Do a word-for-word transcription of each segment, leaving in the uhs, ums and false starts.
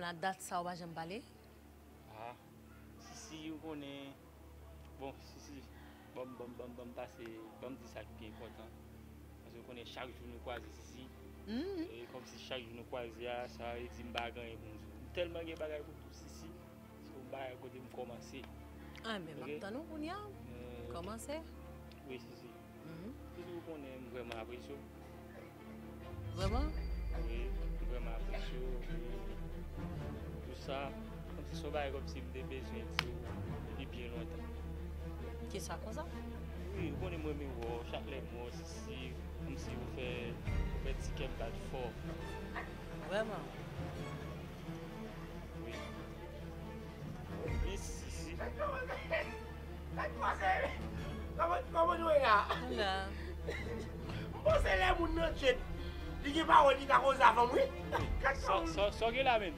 Nan dat sa ou pa janm pale? Ah, Sisi, ou konnen. Bon, Sisi, ban m, ban m, ban m, ban m pase, ban m di sa ki pi enpòtan. Paske ou konnen chak jou nou kwaze, Sisi. Hmm. E kòmsi chak jou nou kwaze a, sa vle di m pa gen anyen pou m di w. M tèlman gen bagay pou m di w, Sisi. Se yon bagay kote m kòmanse. Ah, men m ap tann ou kounye a. Euh, Kòmanse. Wi, Sisi. Mhm. Sisi, ou konnen m vrèman apresye w. Vrèman? Wi, m vrèman apresye w. Pou sa, kòmsi se yon bagay kòmsi m te bezwen di w depi byen lontan. Kisa konsa? Wi, ou konnen m renmen wè w, chak lè m wè w, Sisi, kòmsi ou fè, ou fè ti kè m bat fò. Vrèman? Wi. Wi, Sisi. Kòman, kòman nou ye la? Ala. M panse lè moun nan tchèt, li gen pawòl li ka koze a fanm wi. Sa, sa, sa w gen la, menm?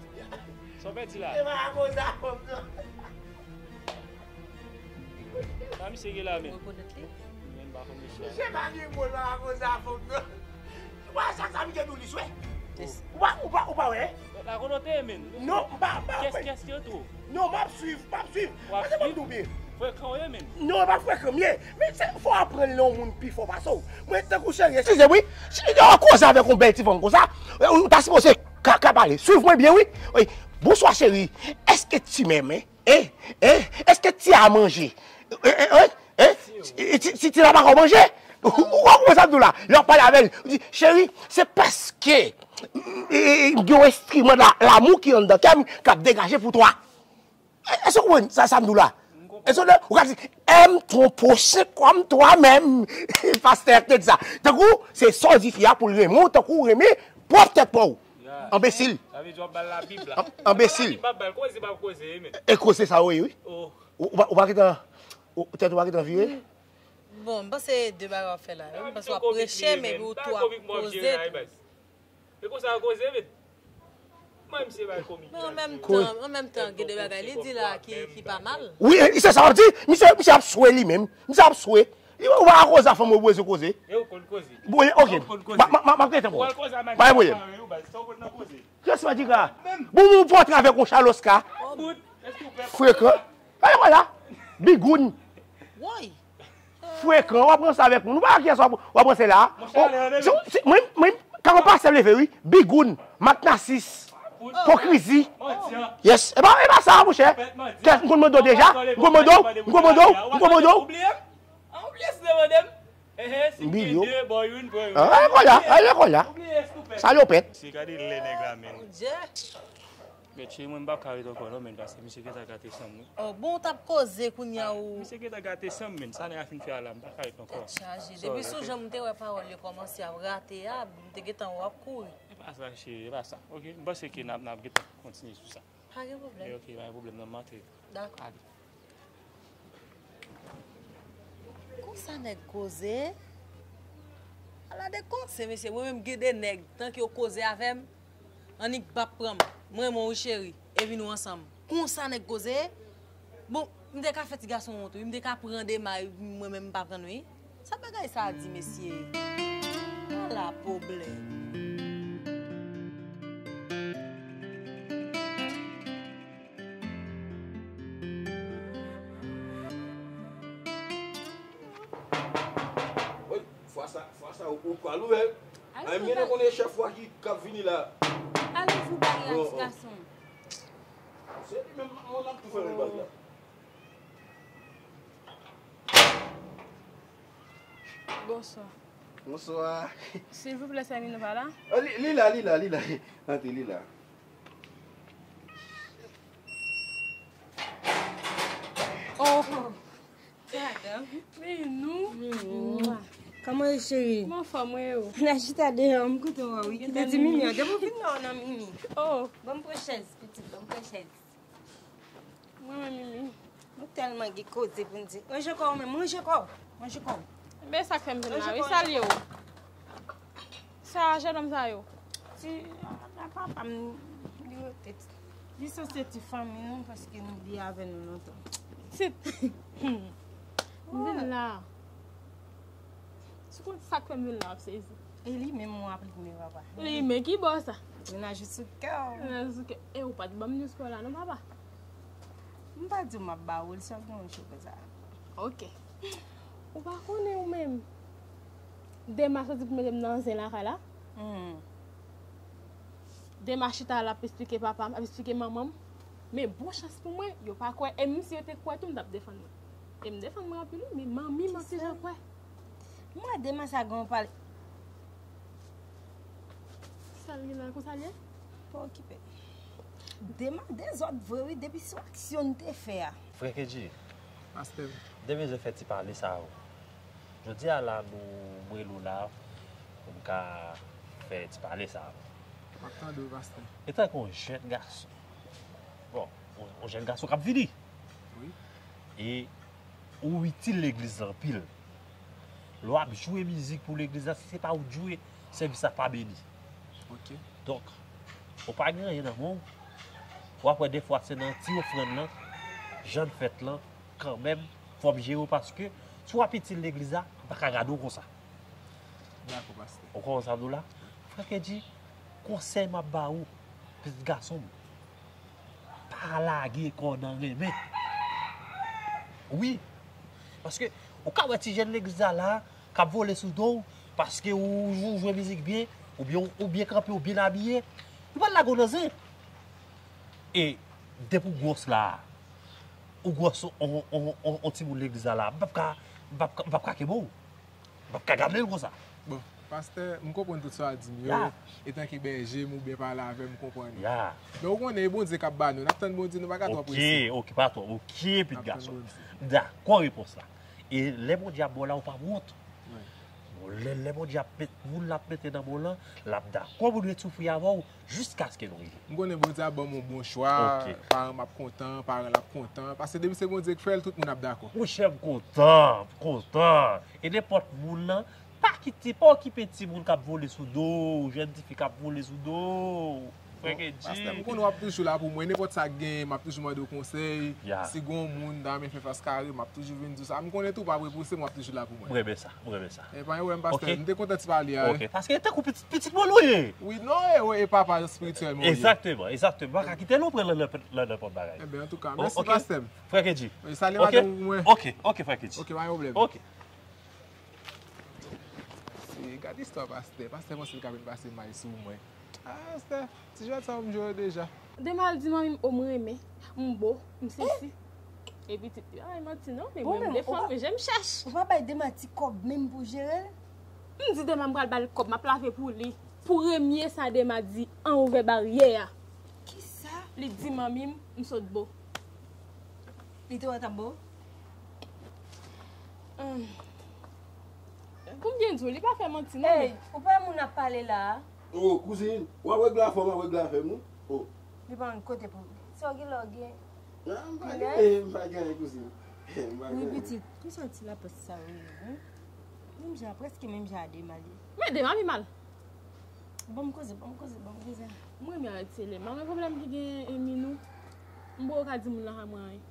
Sa w pèdi la? E pa ka koze a fanm nan. Sa misye gen la, menm? Rekonèt li? Men m pa konn misye. Misye pa gen mo l pa ka koze a fanm nan. Ou pa chak sa misye di w li swe. Yes. Ou pa, ou pa, ou pa wè? La konote, menm. Non, m pa, m pa Kès, wè. Kès ki antou? Non, m ap swiv, m ap swiv. W ap Pase ban m swiv? doube. Frekan w ye, menm. Non, e pa frekan m ye. Men se fò w aprann lè yon moun pi fò pase w. Mwen tankou cheri, eskize wi. Si w koze avèk yon bèl ti fanm konsa, ou ta sipoze ka, ka pale. Swiv mwen byen wi. Wi. Bonswa cheri. Èske ti menm, hein? Hein? Hein? Èske ti a manje? Hein? Hein? Hein? Ti, ti, ti la pa ka manje? Ou, ou konprann sa m di w la? Lè w ap pale avè l, ou di, cheri, se paske m gen yon enstriman la, lamou ki anndan kè m k ap degaje pou twa. Èske w konprann sa, sa m di w la? Èske w, ou ka di, aime ton prochain comme toi-même. Pastè a te di sa. Tankou, se sa w di fi a pou l renmen w, tankou w renmen pwòp tèt pa w. Anbesil. Sa vle di w ap ba l Labib la. Anbesil. Labib ap ba l, koze pa koze, men. E koze sa w ye, wi. Oh. Ou pa, ou pa gentan, ou, tèt ou pa gentan vire? Bon, m panse de bagay w ap fè la. M panse w ap preche, men ou tou ap koze. E konsa yo koze, men. Mwen, misye bay komik. Men an menm tan, an menm tan, gen de bagay li di la ki, ki pa mal. Wi, e, se sa w ap di. Misye, misye ap swe li menm. Misye ap swe. Li, ou pa koze a fanm ou bezwen koze. E ou konn koze. Bon, ok. Ou konn koze. Ma, ma, ma, ma prete pou ou. Ou al koze a Pa gen pwoblèm. Ou bay sa, ou konn nan koze. Jès Magica. Bon, moun pou antre avèk yon chaloska. Bout. Èske ou pè? Frekan. Pa gen la. Bigoun. Woy! Frekan, w ap ranse avèk moun. Ou pa wè kiyès w ap, w ap ranse la. Monchè, ale, ale. Si, si, mwen, mwen, kòman pastè leve, wi. Bigoun, matnasis, ipokrizi. Mandyan. Yes. E pa, e pa sa, monchè. Fèt mandyan. Kès, m konn mande w deja. M konn mande w, m konn mande w, m konn mande w. Ou bliye m? Ah, ou bliye si te mande m? Ehe, si m Biyo. Gen de bò, youn pran youn. Ah, e kòlè, e kòlè. Ou bliye, estupid. Sa yo pèt. Se gade lè nèg la, men. Mon Dieu! Men cheri, mwen m p ap ka ret ankò non, men, paske misye gentan gate san m, wi. Oh, bon, w t ap koze kounye a ou. Misye gentan gate san m, men. Sa nèg la fin fè a la, m pa ka ret ankò. Tèt chaje. Depi sou jan m te wè pawòl yo kòmanse ap rate a, m te gentan wè w ap kouri. E pa sa, cheri, e pa sa. Ok, m panse ke n ap, n ap gentan kontinye sou sa. Pa gen pwoblèm. Ok, pa gen pwoblèm, non, m antre. Dakò. Ale. Konsa nèg koze? Ala de koze, mesye. Mwen menm gen de nèg, tanke yo koze avè m, annik bap pran m. Mwen renmen w wi cheri, e vin nou ansanm. Konsa nèg koze? Bon, m te ka fè ti gason wont wi, m te ka pran de may, mwen menm m pa pran wi. Sa bagay sa a di, mesye? Ala pwoblèm. Woy, fwa sa, fwa sa, ou, ou pral ouvè. Ay, m gentan konnen chèf wa ki, k ap vini la. Al ouvri bagay la, ti gason. Se li menm, mwen, m ap tou fèmen bag la. Bonswa. Bonswa. Silvouplè, sè Minou pa la? Ah, li, li la, li la, li la. Antre, li la. Oh, madanm. Minou. Kòman e, cheri? Kòman fòm ou ye? N a chita deyò, m kontan wè w wi. Kite ti Mimi an, depi w vin la w nan Mimi. Oh. Ban m pran chèz, pitit, ban m pran chèz. Mwen menm, Mimi. Nou tèlman gen koze pou n di. Ranje kò w menm, ranje kò w. Ranje kò w. Men sa k fè m vin la wi, salye w. Sa jennonm sa yo? Ti, a, a papa m, li rete. Li sanse ti fanmi nou paske nou, li avè nou lontan. Pitit. M vin la. Si w konn sa k fè m vin la, w ap sezi. E li menm ou ap limen papa. Limen ki bò sa? Mennaj ou sou kè w. Mennaj ou sou kè. E ou pa t ban m news pa w la non, papa. M pa di w m ap ba ou l, si w ap gen yon jou konsa. Ok. Ou pa konnen ou menm. Dema soti pou mete m nan zen lakay la. Hmm. Dema chita la ap esplike papa m, ap esplike manman m. Men bon chans pou mwen, yo pa kwè. E menm si yo te kwè tou, m t ap defann mwen. E m defann mwen anpil, wi, men manmi m ap toujou kwè. Mwen, Dema sa gen yon pale. Sa l gen la, konsa l ye? Pa okipe. Dema dezòd vre, wi, depi sou aksyon n te fè a. Frè Kedji, Pastè. Demen je fè ti pale sa yo. Jodi a la, nou, mwen rele w la, pou m ka fè ti pale sa yo. M ap tande w, pastè. Etanke yon jèn gason, bon, yon, yon jèn gason k ap vini. Wi. E ou itil legliz la anpil. Lè w ap jwe mizik pou legliz la, si se pa ou k jwe, sèvis la pa beni. Ok. Donk, ou pa gen anyen nan men w. W ap wè defwa se nan ti ofrann lan, jan l fèt lan, kanmenm, fò m jere w paske si w ap itil legliz la, m pa ka gade w konsa. Dakò, pastè. Ou konprann sa m di w la? Frè Kedji, konsèy m ap ba ou, pitit gason m, pa lage kò w nan renmen. Wi. Paske ou ka wè ti jèn legliz la la, k ap vole sou do w, paske ou, ou jwe mizik byen, oubyen ou byen kanpe, ou byen abiye, li pral lage w nan zen. E depi w gwòs la, ou gwòs on, on, on, on timoun legliz la la, m p ap ka, m p ap ka, m p ap ka kenbe w. M p ap ka gade l konsa. Bon, pastè, m konprann tout sa w di m yo. Ya. Etanke bèje m oubyen pale avè m, m konprann ou. Ya. Men ou konnen, e Bondye k ap ba nou. N ap tann Bondye, nou pa ka twò prese. Ok, ok, pa twò. Ok, pitit gason m. N ap tann Bondye. M dakò repons la. E lè Bondye ap ba w la, ou pa wont. Wi. Bon, lè, lè Bondye ap met, moun l ap mete nan men w lan, l ap dakò pou l ret soufri avè w jiskaske nou rive. M konnen Bondye ap ban m yon bon chwa, ok, paran m ap kontan, paran l ap kontan, paske depi se Bondye k fè l, tout moun ap dakò. Monchè, m kontan, m kontan. E nenpòt moun lan, pa kite, pa okipe timoun k ap vole sou do w, jèn tifi k ap vole sou do w. Frè Bon, Kedji. Pastè, m konnen w ap toujou la pou mwen. Nenpòt sa k genyen, m ap toujou mande w konsèy. Ya. Si gen yon moun ta renmen fè fas kare, m ap toujou vin di w sa. M konnen tou w p ap repouse m, w ap toujou la pou mwen. M renmen sa, m renmen sa. E pa gen pwoblèm, pastè. Ok. M te kontan ti pale a, wi. Ok, paske tankou pitit, pitit mwen ou ye. Wi, non, e, e, e papa espirityèl mwen ou ye. Egzakteman, egzakteman. M pa ka kite l ou pran nan, nan, nan nenpòt bagay. Enben, antouka, mèsi, pastè m. Frè Kedji. Wi, salye madanm ou pou mwen. Ok, ok, frè Kedji. Ok, pa gen pwoblèm. Ok. Se, gade istwa pastè. Pastè panse l ka vin pase may sou mwen. Ah, Steph, ti jwèt sa yo m jwe yo deja. Dema al di manmi m, o, m renmen, m bo, m sesi. E pitit li, ay, manti non, men mwen m defann, men je m chèch. Ou pa bay Dema ti kòb menm pou jere l? M di Dema m pral ba l kòb, m ap lave pou li. Premye sa Dema di, an ouvè baryè a. Kisa? Li di manmi m, m sot bo. Li te wè t ap bo? Hum. Pou m byen di w, li pa fè manti non. Ey, ou pa wè moun ap pale la a? Oh, kouzin, w ap regle afè w, m ap regle afè m, wi. Oh. Li pa yon kote pou. Sa w gen lè w gen. Non, m pa gen anyen, m pa gen anyen, kouzin. M pa gen anyen. Wi, pitit, konsa ti lapès sa yo ye, wi. Menm jan, prèske menm jan a Dema li ye. Men Dema pi mal. Ban m koze, ban m koze, ban m koze. M renmen Ayiti, Lema. Men pwoblèm ki gen, e, Minou. M poko ka di moun lakay mwen anyen.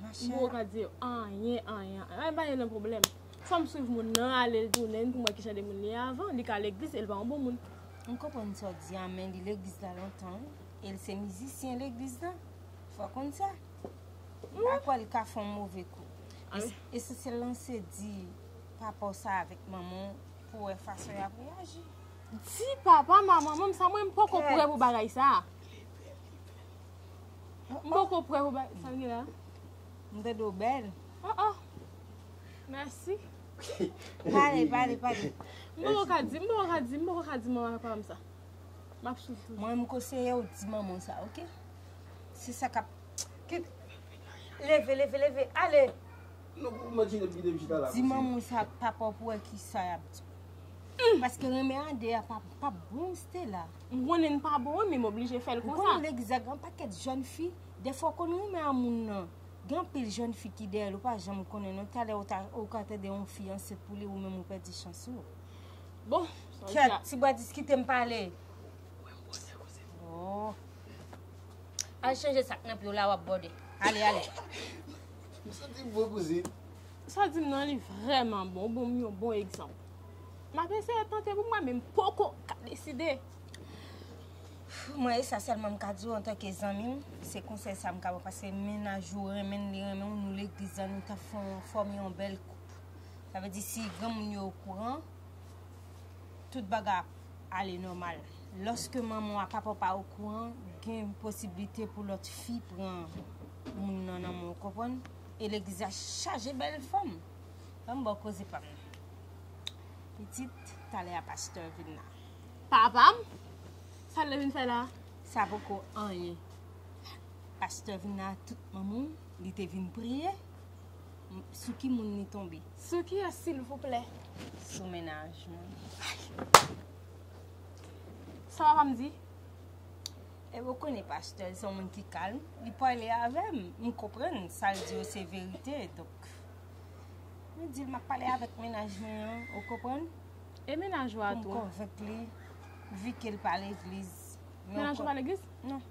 M poko ka di yo anyen, anyen, anyen. Ay, pa gen nan pwoblèm. Fò m swiv moun nan, ale l tounen pou m wè kijan de moun li ye avan. Li ka legliz, e l pa yon bon moun. M konprann sa w di a, men li legliz la lontan, wi. E l se mizisyen legliz la. Fò w konn sa. M pa kwè l ka fè yon move kou. Es-, esansyèl lan se di papa w sa avèk manman w pou wè fason y ap reyaji. Di papa m a manman m sa, mwen m poko prè pou bagay sa. M poko prè pou bagay sa, gen la. M tande w bèl. Oh, oh. Mèsi. Pale, pale, pale. M poko ka di, m poko ka di, m poko ka di manman ak papa m sa. M ap soufri. Mwen, m konseye w di manman w sa, ok? Se sa k ap Kit. Leve, leve, leve. Ale. Non, pou mwen, Junior, kite m chita la. Di manman w sa ak papa w pou wè kisa y ap di. Paske renmen a de a pa, pa bon, Stella. M konnen n pa bon, wi, men m oblije fè l konsa. Ou konnen legliz la gen yon pakèt jèn fi. Dèfwa w konn renmen a moun nan. Gen anpil jèn fi ki dèyè l, ou pa janm konnen non. Talè ou ta, ou ka tande yon fi ansent pou li, ou menm ou pèdi chans ou. Bon, kèt, ti bwa dis kite m pale. Oh. Al chanje sa k nan pye w la, w ap bòde. Ale, ale. M santi m bon, kouzin. Sa w di m nan, li vrèman bon. Ou ban m yon bon egzanp. M ap eseye tante pou mwen, men m poko ka deside. Mwen, e sa sèlman m ka di w antanke zanmi m, se konsèy sa m ka ba w, paske mennaj ou renmen l, li renmen w, nou legliz la, nou t ap fè yon, fòme yon bèl koup. Sa vle di, si granmoun yo okouran, tout bagay ap ale nòmal. Lòske manman w ak papa w pa okouran, gen posiblite pou lòt fi pran moun nan nan men w, ou konprann? E legliz la chaje bèl fanm. Ban m ba w koze pa m nan. Pitit, talè a pastè vin la. Papa m? Sa l te vin fè la? Sa poko anyen. Pastè vin la tout manman w, li te vin priye. M-, sou ki moun li tonbe? Sou kiyès, silvouplè? Sou mennaj mwen. Sa papa m di? E ou konnen pastè, se yon moun ki kalm. Li pale avè m. M konprann sa l di yo se verite. Donk, mwen di l m ap pale avèk mennaj mwen an, ou konprann? E mennaj ou a tou? Pou m konvenk li, vi ke l pa legliz. Men mennaj ou pa legliz? Non.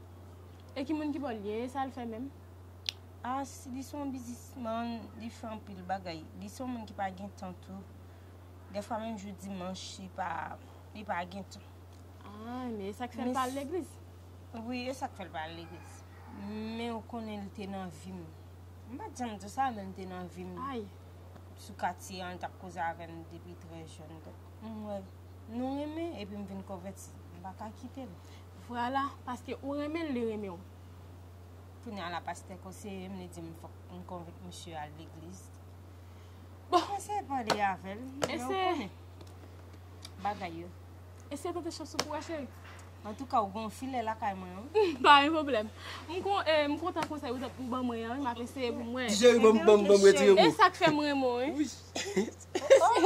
E ki moun ki bò l ye? Sa l fè menm? Ah, si li se yon biznismann, li fè anpil bagay. Li se yon moun ki pa gen tan tou. Dèfwa menm jou dimanch, li pa, li pa gen tan. Ah, men e sa k fè l pa al legliz? Wi, e sa k fè l pa al legliz. Men ou konnen li te nan vi m. M pa t janm di w sa, men li te nan vi m. Ay. Sou katye an, li t ap koze avè m depi trè jèn. Donk, m wè, nou renmen, epi m vin konvèti. M pa ka kite l. Vwala, paske ou renmen l, li renmen w. Kounye a la, pastè konseye m, li di m fòk m konvenk misye al legliz. Bon. Konseye pale avè l, men ou konnen bagay yo. Eseye tante chans ou pou wè, cheri. Antouka, ou gen yon filè lakay mwen, wi. Pa gen pwoblèm. M kon-, eh, m kontan konsèy ou t ap ban mwen an, wi, m ap eseye pou mwen. Ti cheri, ban m, ban m, ban m retire m. E sa k fè m renmen w, wi. Wi.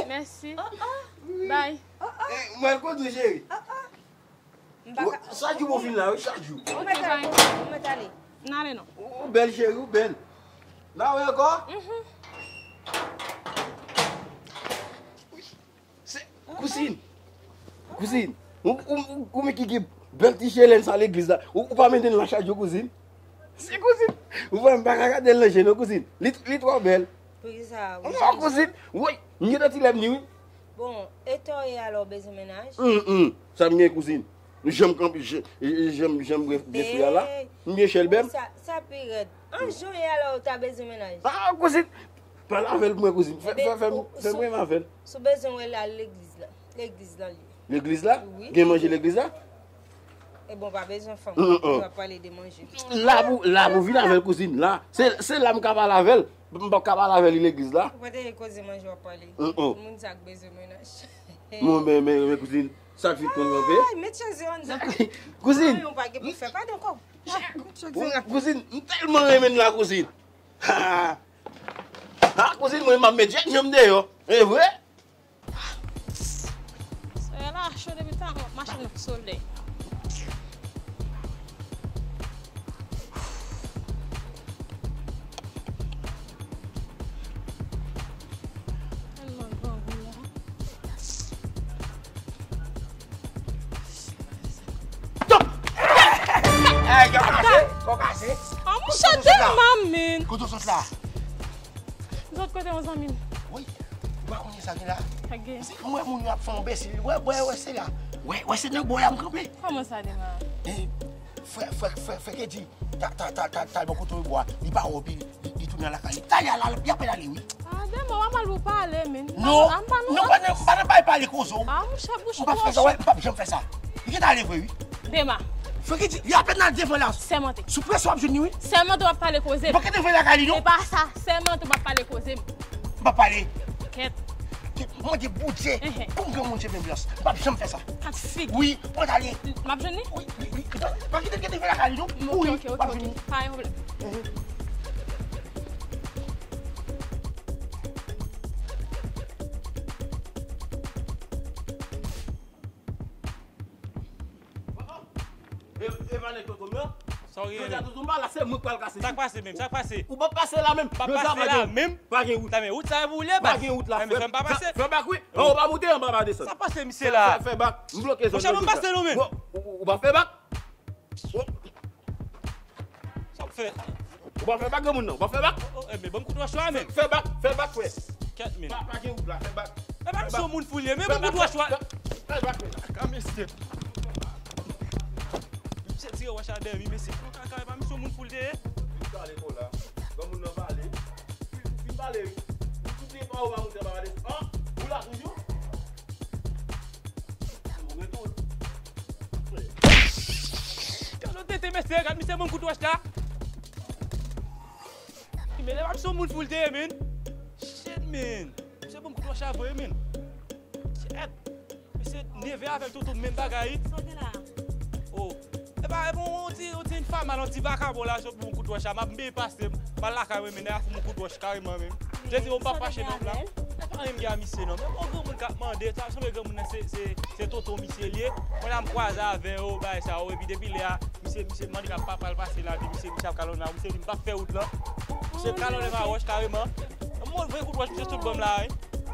Mèsi. Bye. Eh, mwen kontan, cheri. M pa ka. Chak jou bon vin la, wi, chak jou. Ou mèt ale, ou mèt ale. N ale non. Ou bèl, cheri, ou bèl. N a wè ankò? Mhm. Se, kouzin. Kouzin. Ou, ou, ou, ou men ki gen bèl ti chelèn sa legliz la. Ou, ou pa mennen l nan chak jou, kouzin. Se kouzin. Ou wè, m pa ka gade l nan je non, kouzin. Li, li twò bèl. Poukisa? Non, kouzin. Wi, m gen ti lè m ni, wi. Bon, e tò ye alò, w bezwen mennaj? Hum, hum. Sa m gen, kouzin? M janm kanpe, je-, je-, janm, janm gen, gen fri a la. M gen chèlbè m. Sa, sa pi rèd. An jan w ye alò, ou ta bezwen mennaj? Ah, kouzin, pale avè l pou mwen, kouzin. Fè, fè, fè, fè mwen avè l. Si w bezwen wè l, al legliz la. Legliz la, li. Legliz la? Wi. Gen manje legliz la? E bon, pa bezwen fanm. Mm, mm. Ou ap pale de manje. La pou, la pou vin avè l, kouzin, la. Se, se la m ka pale avè l. M p ap ka pale avè li legliz la. Ou pa te koze manje w ap pale. Mm, mm. Moun sa k bezwen mennaj. Bon, men, men, men, kouzin, sa k fin konn kanpe? Ay, met chèz yo anndan. Kouzin. Ay, ou pa gen pou fè. Padon, kò. Kout chèz yo. Kouzin, m tèlman renmen l la, kouzin. Ha, ha. Ha, kouzin, mwen, m ap met jèn jan m deyò. E vre? Solèy la cho depi talè, m ap mache nan solèy. Tèlman grangou la. Stop! Ay, kò kase, kò kase. Ah, mouche, tèlman, men. Kote w sot la? M sot kote yon zanmi m. Wi, ou pa konnen sa gen la? Sa gen? Si m wè moun yo ap fè anbesil, wè, wè, wè, se la. Wè, wè, se nan bò a m kanpe. Kòman sa, Dema? E, frè, frè, frè, frè Kedi, ta, ta, ta, ta, ta, bò kote w bò a, li pa wè w, li, li, li tounen lakay li. Talè a la, y ap pale ale, wi. Ah, Dema, w ap mal pou pale, men. Non, non, pa nan, pa nan bay pale koze w. Ah, mouche, bouch ou twò cho. M p ap fè sa, wè, m p ap janm fè sa. Li gentan ale vre, wi. Dema. Frè Kedi, li apèn nan devan la. Sèmante. Sou presyon w ap jwenn li, wi. Sèmante w ap pale koze m. M pa ka devan lakay li, non. Se pa sa. Sèmante w ap pale koze m. M p ap pale. Kèt. Kèt, mwen gen boudjè. Enhen. Pou m gen moun cheve blanch. M p ap janm fè sa. Kat figi. Wi, mwen t ale. M ap jwenn li? Wi, wi, wi. Pa kite l gen devan lakay li, non. Wi, ok, ok, ok. W ap jwenn li. Pa gen pwoblèm. Enhen. E, e pa nèg Toto m nan? Sa w rele? Jodi a Toto m pa la, se mwen k pral kase. Sa k pase menm? Sa k pase? Ou p ap pase la menm. M p ap pase la menm. Pa gen wout. Sa men wout sa pou w leve. Pa gen wout la. Fè, fè m pa pase. Fè bak wi. Anwo pa monte, anba pa desann. Sa pase misye la? Fè, fè bak. M bloke zòn nan. Monchè, m pase nou menm. Bon, ou, ou, ou pa fè bak? Bon. Sa w fè? Ou pa fè bak, granmoun nan? Ou pa fè bak? Oh, oh, eh, men ban m kout wòch la menm. Fè, fè bak, fè bak, frè. Kèt, men. Pa, pa gen wout la, fè bak. Eh, pa misye yon moun fou li ye, men ban m kout wòch la. Fè bak, frè. Ka mesye. Tire wòch la dèyè m wi, mesye. Pran kaka, epa misye yon moun fou l te ye. Li pale kon la. Granmoun nan pale. Fin pale wi. Ou tout de pa ou pa moun sa pa pale. An, ou la toujou? Ou retoun. Gad yon tete, mesye, gad misye moun kout wòch la. Men epa misye yon moun fou l te ye, men. Shit, men. Misye ban m kout wòch la vre, men. Shit. Misye nève avèk tonton menm bagay. Sa w gen la? Oh. Epa, epa, on ti, on ti fama, on ti vakabon la, sot pou m kout wòch la. M ap byen pase, m al lakay mwen, men nèg la fou m kout wòch kareman, men. Jezi, m pa fache non, la. Epa, menm gen a misye non. Men on granmoun k ap mande, sa sanble granmoun nan se, se, se tonton misye l ye. Mwen la m kwaze avè yo, bagay sa yo, epi depi lè a, misye, misye mande k ap papa l pase la, di misye, misye ap kalonnen la, misye di m p ap fè wout lan. Misye kalonnen m a wòch kareman. Mwen voye kout wòch misye sot ban m la, wi.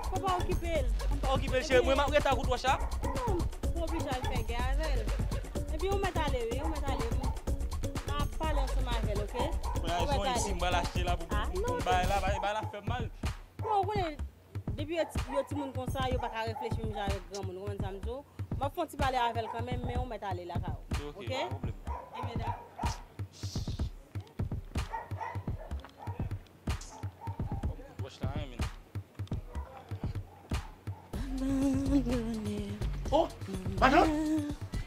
Fò pa okipe l. M pa okipe l, cheri. Mwen, m ap ret ak kout wòch la. Non, ou oblije al fè gè avè l. Epi ou mèt ale, wi, ou mèt ale. M ap pale ansanm avè l, oke? Mwen a jwenn isi, m pral achte la pou, pou, pou, pou bay la, bay, bay la fè m mal. Non, ou konnen, depi yo ti, yo timoun konsa, yo pa ka reflechi menm jan avèk granmoun, ou konprann sa m di w? M ap fè yon ti pale avè l kanmenm, men ou mèt ale lakay ou. Ok, oke? Pa pwoblèm. Ebyen, dakò. Wòch la renmen. Oh, matant,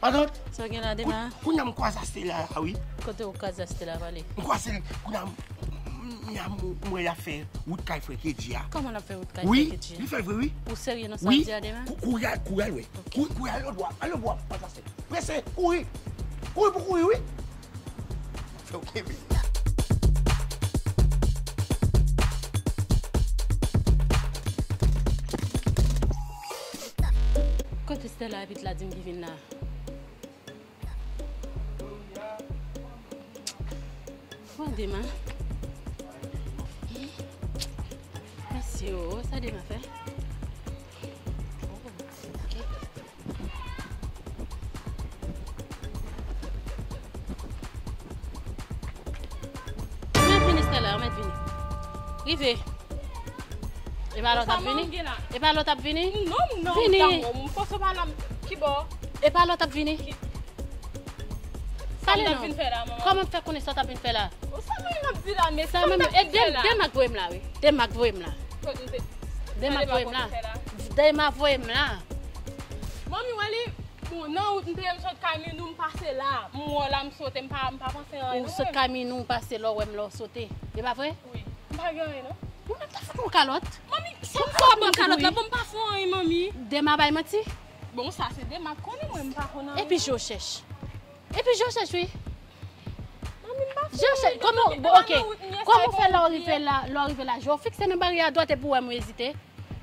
matant. Sa w gen la, Dema? Kounye a m kwaze Stella la, wi. Kote w kwaze Stella, pale? M kwaze l, kounye a m, m, m, m wè y ap fè wout kay frè Kedji a. Kòman l ap fè wout kay frè Kedji a? Wi, li fè l vre, wi. Ou serye nan sa w di a, Dema? Kou-, kouri al, kouri al, wè. Kouri, kouri al lòtbò, al lòtbò, kwaze Stella. Prese, kouri. Kouri pou kouri, wi. Fè w kenbe. Kote Stella epi t la di m ki vin la? Bon, Dema. Mèsi, o, sa Dema fè? Ou mèt vini, Stella, ou mèt vini. Rive. E pa lè w t ap vini? E pa lè w t ap vini? Non, non, vini. M panse w pa la, ki bò? E pa lè w t ap vini? Pale non. Kòman m fè konnen sa w t ap vin fè la? Sa mwen menm ap di la, men sa mwen menm, e Dema k voye m la, wi. Dema k voye m la. Dema k voye m la. Dema voye m la. Manmi, wè li, bon, nan wout, m te ye m sot kay Minou, m pase la. M wè w la, m sote, m pa, m pa panse anyen non. Ou sot kay Minou, w pase la, w wè m la, w sote. E pa vre? Wi. M pa gen anyen non. Ou menm ta fout yon kalòt. Manmi, sa m fè w ban m kalòt la, bon, m pa fè anyen, manmi. Dema bay manti? Bon, sa se Dema k konnen, mwen, m pa konn anyen. Epi je w chèch. Epi je w chèch, wi. Manmi, m pa fè anyen. Je w chèch. Kòman, bon, ok. Kòman w fè lè w rive la, lè w rive la, je w fikse nan baryè a dwat epi w wè m ezite?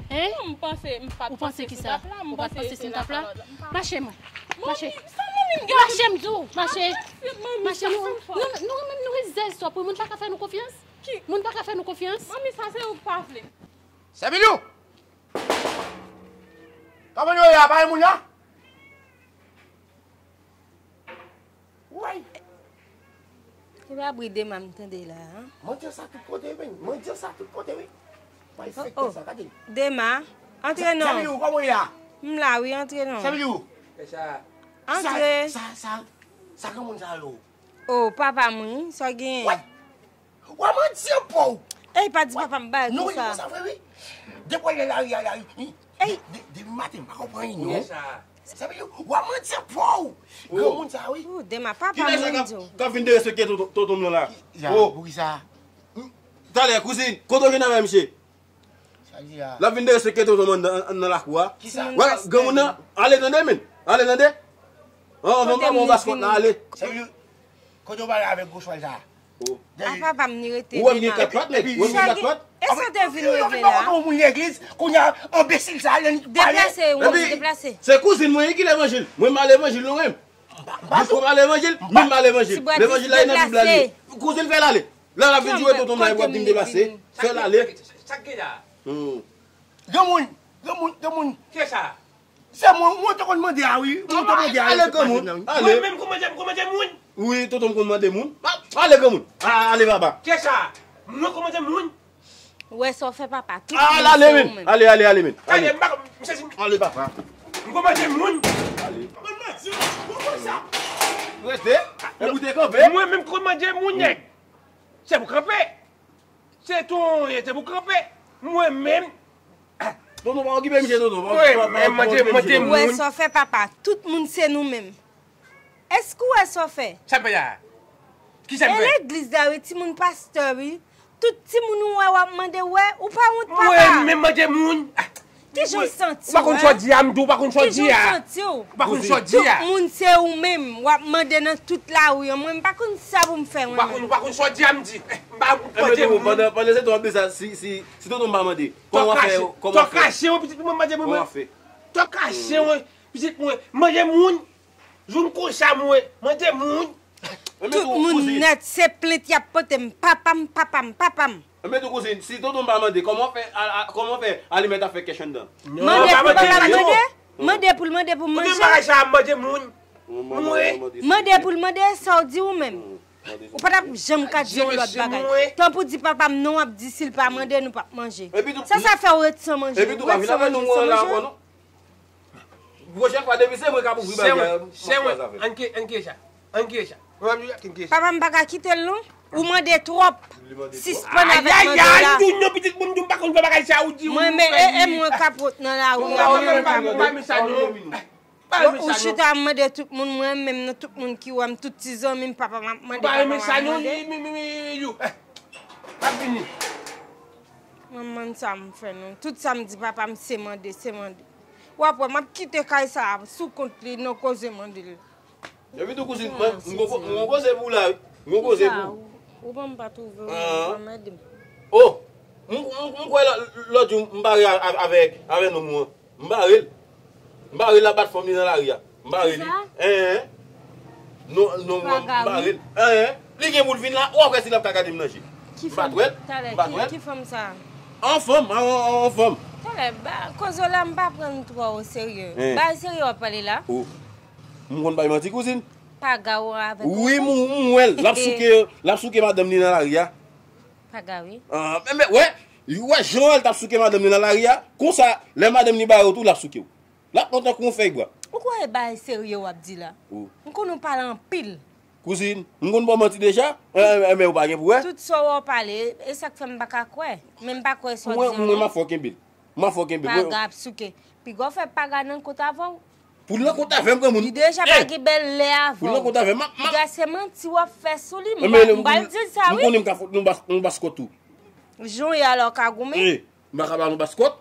Hein? Non, m panse, m pa t panse sou tap la, m panse se nan kalòt la. Mache, mwen. Mache. Mache, m di w. Mache. Mache, nou, nou, nou, nou, nou rizèz twòp, wi, moun pa ka fè nou konfyans. Moun pa ka fè nou konfyans. Manmi, sa se ou k pa vle. Sèmilou! Kòman nou ye a? Pa gen moun la? Woy! Se pa bri Dema m tande la, an? Mandyan sa tout kote, men. Mandyan sa tout kote, wi. Woy, oh, fèk oh. Sa, gade. Dema, antre non. Sèmilou, kòman w ye a? M la, wi, antre non. Sèmilou. Antre. Sa, sa, sa, sa granmoun sa yo. Oh, papa m, wi, sa w genyen? Woy! Wa mandyan po w. Ey, pa di papa m bagay konsa. Nou ri konsa vre, wi. Depi w ale lari a, lari. Ey. De, de, depi maten, m pa konprann anyen, non. Sa vle di, wa mandyan po w. Granmoun sa, wi. Oh, Dema, papa m, wi, m di w. K ap vin derespekte tonton, tonton m nan la. Oh. Poukisa? Talè, kouzin, kote w vin avè misye? L ap vin derespekte tonton m anndan, anndan lakou a. Wè, granmoun nan, ale tande, men. Ale tande. An, an, an, an, baskòt la, ale. Sèmilou, kote w pale avèk gwo chwal sa? Oh. A papa m ni rete. Ou wè m gen kat pat, nèg? Ou wè m gen kat pat? E sa w te vin regle la? Ou moun legliz, kounye a, anbesil sa, li pale. Deplase, ou deplase. Se kouzin mwen ki levanjil. Mwen m al levanjil, non, mwen. Dikou m al levanjil, mwen m al levanjil. Levanjil la, e nan Bib la li ye. Kouzin, fè l ale. Lè l ap vin joure tonton m la, epi w ap di m deplase. Fè l ale. Sa k gen la? Hmm. Granmoun, granmoun, granmoun. Kiyès sa? Se mwen, mwen te konn mande a, wi. Mwen te mande a, ale granmoun, ale. Mwen menm konn mande, konn mande moun? Wi, tonton m konn mande moun. Ale granmoun. A, ale papa. Kiyès sa? Mwen konn mande moun? Ou wè sa w fè papa, tout moun se ou menm. Ale, ale, ale, men. Ale, m pa, m sezi. Ale papa. M konn mande moun. Ale. Mwen mande, mwen konn sa. Rete. Mwen menm ki konn manje moun nèg. Se pou kanpe. Se tou, se pou kanpe. Mwen menm. Tonton, pa okipe misye, tonton. Pa, pa, pa, pa okipe misye. Ou wè sa w fè, papa. Tout moun se nou menm. Èske w wè sa w fè? Sa m fè la? Kisa m fè? E legliz la, wi, timoun pastè, wi. Tout timoun ou wè w ap mande, wè, ou pa wont, papa? Mwen menm mande moun. Kijan w santi w, hein? Ou pa konn sa w di a, m di w, ou pa konn sa w di a. Kijan w santi w? Ou pa konn sa w di a. Tout moun se ou menm, w ap mande nan tout lari an. Mwen, m pa konn sa pou m fè, mwen menm. Ou pa konn, ou pa konn sa w di a, m di. Eh, m pa mande moun. Pandan, pandan se tan w ap di sa, si, si, si tonton m pa mande, kòman w ap fè, kòman w ap fè? Tò kache, tò kache, yon pitit moun mande mwen. Kòman w ap fè? Tò kache, yon pitit mwen, mande moun. Jou m konsa mwen, mande moun. Tout moun nèt, se plent y ap pote m. Papa m, papa m, papa m. Enben tou kouzin, si tonton pa mande, kòman fè, a, a, kòman fè alimèt ap fè kèch anndan? Mande pou papa m mande? Mande pou l mande pou m manje? Mande pou l mande sa w di ou menm. Ou pa t ap janm ka di yon lòt bagay. Tanpou di papa m non, w ap di si l pa mande, nou p ap manje. Sa, sa fè w ret san manje. Ou ret san manje, san manje. Pwochèn fwa, depi se mwen k ap ouvri bagay la, m ap fè zafè. Ann kiye sa. Ann kiye sa. Papa m pa ka kite l non. Ou mande twòp. Sispann avèk mande la. Ayayay, non, pitit moun, m pa konn fè bagay sa ou di. Mwen, men, e, e mwen k ap wont nan lari a, mwen menm k ap wont. Ou chita ap mande tout moun, mwen menm nan tout moun ki wè m, tout ti zanmi m, papa m ap mande, papa m ap mande. M ap vini. Mwen, mwen, sa m fè non. Tout sa m di papa m se mande, se mande. W ap wè, m ap kite kay sa a sou kont li, nan koze mande l. Epi tou kouzin, mwen, m gon, m gon koze pou w la, wi. M gon koze pou w. Ou ban m pa twouve w, ou anmède m. Oh! M, m, m kwè lò-, lòt jou m bare a-, a-, avèk, avèk nonm ou an. M bare l. M bare l, l ap bat fanm li nan lari a. M bare li. Kisa? Hein, hein. Non, non, mwen, m bare l. Hein, hein. Li gen pou l vin la, w ap wè si l ap ka gade m nan je. M pa t wè l. M pa t wè l. Ki fanm sa? An fanm, an, an, an fanm. Talè, ba, koze w la, m pa pran l twò o serye. Bagay serye w ap pale la. Oh. M konn bay manti, kouzin. Paga ou avèk ou. Wi, m, m wè l. L ap souke, l ap souke madanm li nan lari a. Paga, wi. Ah, men, men, wè, wè jan l t ap souke madanm li nan lari a. Konsa, lè madanm li bare w tou, l ap souke w. L ap pran tankou yon fèy bwa. Ou kwè e bagay serye w ap di la? M konn ou pale anpil. Kouzin, m konn ba w manti deja? Eh, eh, men ou pa gen pou wè. Tout sa w pale, e sa k fè m pa ka kwè. Men m pa kwè sa w di an non. Mwen, mwen, m ap fè w kenbe l. M ap fè w kenbe l. Paga ap souke. Piga w fè paga nan kont avè w. Pou l nan kont avè m, granmoun. Li deja pa gen bèl lè avè w. Pou l nan kont avè m, m ap, m ap. Piga se manti w ap fè sou li, m pral di l sa, wi. M konnen m ka fout nou bas-, nou baskòt tou. Jan w ye a la w ka goumen. Eh, m pa ka ba nou baskòt.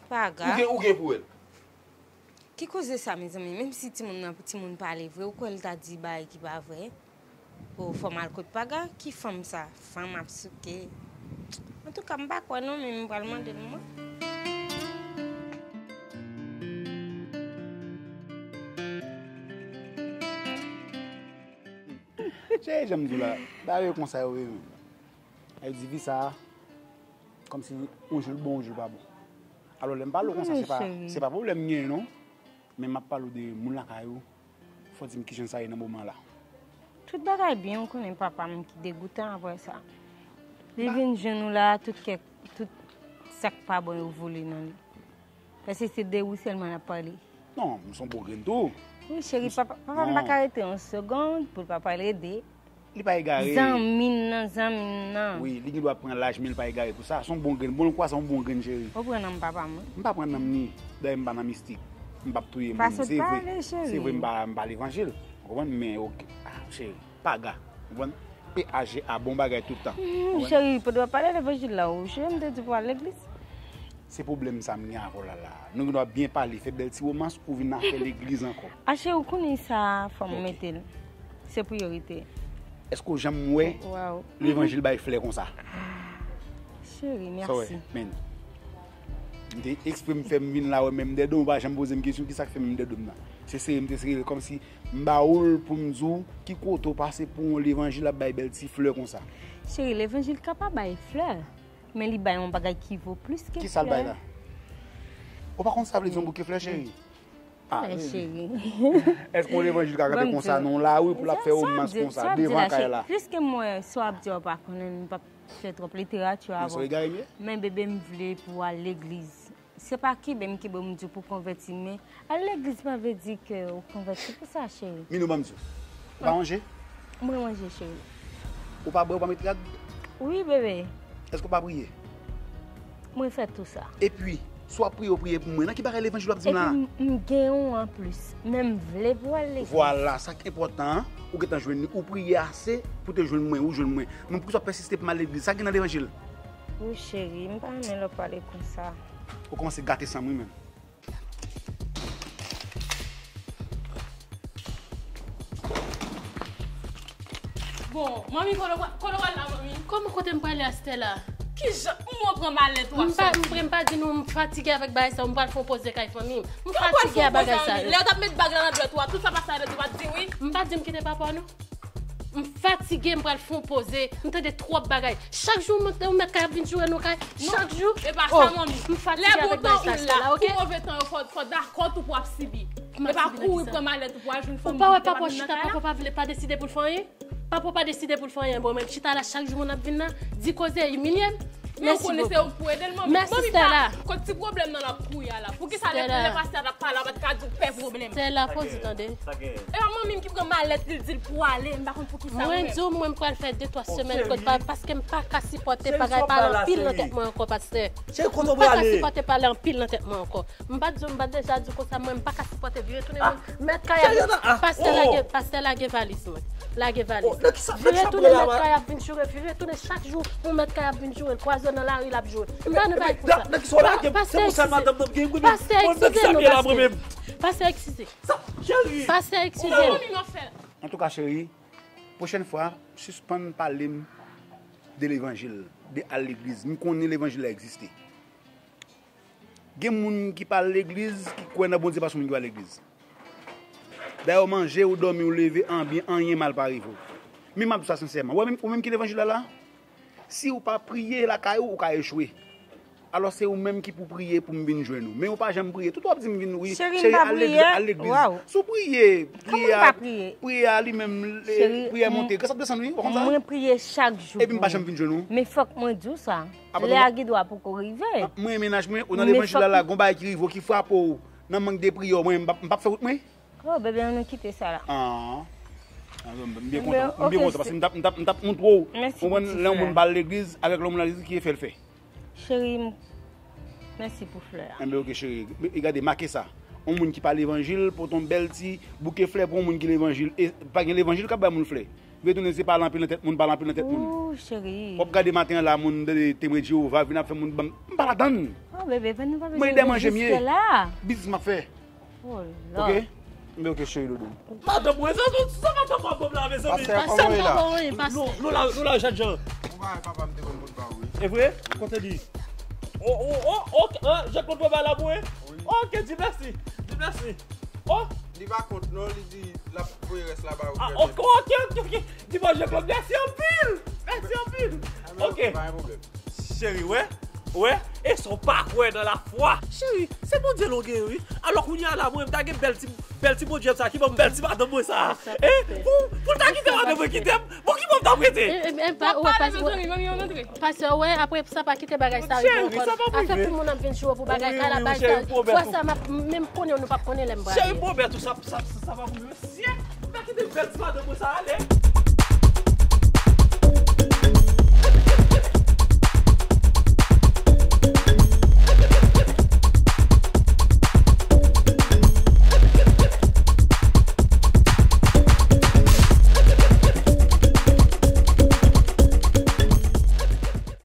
Paga. Ou gen, ou gen pou wè l. Ki koze sa, mezanmi? Menm si timoun nan, timoun pale vre, ou kwè l ta di bagay ki pa vre? Bon, fò m al kot paga, ki fanm sa? Fanm ap souke. Antouka, m pa kwè non, men m pral mande l mwen. Cheri, jan m di w la, bagay yo konsa yo ye menm. Ay di vi sa a, kòmsi yon jou l bon, yon jou l pa bon. Alò, lè m pale w konsa, se pa, se pa pwoblèm m genyen non. Men m ap pale w de moun lakay ou. Fò w di m kijan sa ye nan moman la. Tout bagay byen, ou konnen papa m ki degoutan apre sa. Li vin jwenn ou la, tout kèk, tout sa k pa bon yo vole nan li. Paske se de ou sèlman l ap pale. Non, m se yon bon grenn tou. Wi, cheri, papa, papa m pa ka rete yon segonn pou l pa pale de Li pa egare. Zanmi m nan, zanmi m nan. Wi, li gen dwa pran laj, men li pa egare pou sa. Se yon bon grenn. Bon, l kwè se yon bon grenn, cheri. Ou pran nanm papa m, wi. M pa pran nanm ni. Dayè, m pa nan mistik. M p ap touye moun. Se vre. Se vre, m pa, m pa levanjil. Ou konprann? Men, oke. Ah, cheri. Paga. Ou konprann? P A G A, bon bagay tout tan. Ou konprann? Cheri, pa dwe pale levanjil la, ou. Cheri, m te di pou al legliz. Se pwoblèm sa m gen avè w la, la. Nou gen dwa byen pale, fè bèl ti womans, ou vin afè legliz ankò. Ache, ou konnen sa, fò m mete l. Se priyorite. Èske w janm wè levanjil bay flè konsa? Cheri, mèsi. Men, m te ekspre m fè m vin la, wè, men m dèdon, ou pa janm poze m kesyon, kisa k fè m dèdon m nan? Se sere m te sere l, kòmsi m ba ou l pou m di w ki kote w pase pou yon levanjil ap bay bèl ti flè konsa. Cheri, levanjil ka pa bay flè. Men li bay yon bagay ki vo plis ke flè. Kisa l bay la? Ou pa konn sa vle di yon bouke flè, cheri? Ah, men cheri. Èske yon levanjil ka kanpe konsa nan yon lari pou l ap fè womans konsa devan kay la? Piske m wè sa w ap di a, ou pa konnen, m p ap fè twòp literati avè w. Men bebe, m vle pou w al legliz. Se pa kenbe m kenbe w, m di w pou konvèti, men al legliz pa vle di ke ou konvèti pou sa, cheri. Minou, ban m di w. Ou pa wonje? Mwen manje, cheri. Ou pa bwè, ou pa met rad? Wi, bebe. Èske ou pa priye? Mwen fè tou sa. Epi, si w ap priye, ou priye pou mwen. Nan ki bagay levanjil w ap di m la? Epi m, m gen yon anplis. Men m vle pou al legliz. Vwala, sa k enpòtan an, ou gentan jwenn li. Ou priye ase pou te jwenn mwen, ou jwenn mwen. Men poukisa w pèsiste pou m al legliz? Sa gen nan levanjil? Wi, cheri, m pa renmen lè w pale konsa. Ou kòmanse gate san m, wi, menm. Bon, manmi, kote w, kote w al la, manmi? Kòman kote m prale a Stella? Kijan? M wè w pran malèt ou a soti. M pa, m pa di nou, m fatige avèk bagay sa, m pral fè yon poze kay fanmi m. M fatige a bagay sa yo. Lè yo t ap met bag la nan dwèt ou a, tout sa pase avèk ou pa t di wi? M pa di m kite papa w non. M fatige, m pral fè yon poze. M tande twòp bagay. Chak jou, yon mèt kay ap vin joure nou kay. Chak jou. E pa sa, manmi. M fatige avèk bagay sa, Stella, ok? Lè bon tan ou la, pou move tan yo, fò, fò dakò tou pou ap sibi. E pa kouri pran malèt ou pou al jwenn fanmi ki te pa vin nan kay la. Ou pa wè papa w chita, papa w pa vle, pa deside pou l fè anyen? Papa w pa deside pou l fè anyen, bon, men chita la chak jou moun ap vin la, di koze, imilye m. Men ou konnen se ou k pou ede l, manmi. Mèsi, Stella. Kot ti pwoblèm nan l ap kouri a la? Poukisa lè, lè pastè a t ap pale a, pa t ka di w pè pwoblèm? Stella, poze tande. E pa manmi m ki pran malèt li, l di l pou ale, m pa konn poukisa ou menm. Mwen di w, mwen, m pral fè de twa semèn kot pa, paske m pa ka sipòte bagay pa anpil nan tèt mwen ankò, pastè. M pa ka sipòte pale anpil nan tèt mwen ankò. M pa t di w, m pa t deja di w konsa, mwen, m pa ka sipòte vire tounen moun. Mèt kay ap vin, pastè lage, pastè lage valiz mwen. Lage valiz. Vire tounen mèt kay ap vin joure, vire tounen chak jou pou mèt kay ap vin joure, kwazo nan lari l ap joure. M pa nan bagay konsa. Pastè eskize. Pastè eskize nou, pastè. Pastè eskize. Pastè eskize. Antouka, cheri, pwochèn fwa, sispann pale m de levanjil, de al legliz. M konnen levanjil la egziste. Gen moun ki pa al legliz, ki kwè nan Bondye pase moun ki pa al legliz. Dayè, w manje, w dòmi, w leve, anbyen, anyen mal pa rive w. Men m ap di w sa sensèman. Ou wè menm, ou menm ki levanjil la la, si w pa priye lakay ou, ou ka echwe. Alò, se ou menm ki pou priye pou m vin jwenn ou. Men ou pa janm priye. Tout w ap di m vin, wi, cheri, al legliz, al legliz. Si w priye, priye a, priye a li menm, priyè monte, gras ap desann, wi, ou konn sa? Mwen priye chak jou. Epi m pa janm vin jwenn ou. Men fòk mwen di w sa. Lè a gen dwa poko rive. Mwen, mennaj mwen, ou nan levanjil la, la, gon bagay ki rive w, ki frape w nan mank de priyè, mwen, m p ap, m p ap fè wout mwen. Oh, bebe, ann nou kite sa la. Ah. M byen kontan, m byen kontan, paske m t ap, m t ap, m t ap montre w. Ou konprann, lè yon moun pa al legliz, avèk lè yon moun al legliz, ki efè l fè? Cheri, m, mèsi pou flè a. Enben, oke, cheri. E gade, make sa. Yon moun ki pa levanjil, pote yon bèl ti bouke flè pou yon moun ki levanjil. E pa gen levanjil k ap bay moun flè. Vire tounen se pale anpil nan tèt moun, pale anpil nan tèt moun. Ooh, cheri. W ap gade maten an la, moun de Temwen Jewova vin ap fè moun ban m, m pa ladann. Oh, bebe, nou pa bezwen reziste la. Mwen ede manje m ye. Biznis m ap fè. Oh, Lord. Oke? Men oke, cheri doudou. Madanm mwen, sa, sa, sa madanm mwen ap ban m la, mezanmi. Pastè, kòman w ye la? Nou, nou la, nou la, Jènjan. Ou pa wè papa m te konn konn ba ou, wi. E vre? Kote li? Oh, oh, oh, ok, ah, Jean Claude Boba la pou, wi? Wi. Ok, di mèsi. Di mèsi. Oh. Li pa kont non, li di l ap voye rès la ba ou. Ah, ok, ok, ok, ok. Di bon, Jean Claude, mèsi anpil. Mèsi anpil. Ok. Pa gen pwoblèm. Cheri, wè, wè, e sa w pa kwè nan lafwa. Cheri, se Bondye l ou gen, wi. Alò, kounye a la, mwen, m ta gen bèl ti, bèl ti Bondye m sa, ki ban m bèl ti madanm mwen sa. E, pou, pou l ta kite madanm mwen kite m, bon, ki bò m t ap rete? E, e, e, pa, w ap pale, mezanmi, manmi, ann antre. Pastè, wè, apre sa, pa kite bagay sa rive w ankò. Afè pou moun ap vin joure pou bagay, kalabay sa. Fwa sa, m ap, menm konnen nou p ap konnen lè m prale. Cheri, pwomèt ou, sa, sa, sa, sa pa pou mesye. M ta kite bèl ti madanm mwen sa ale.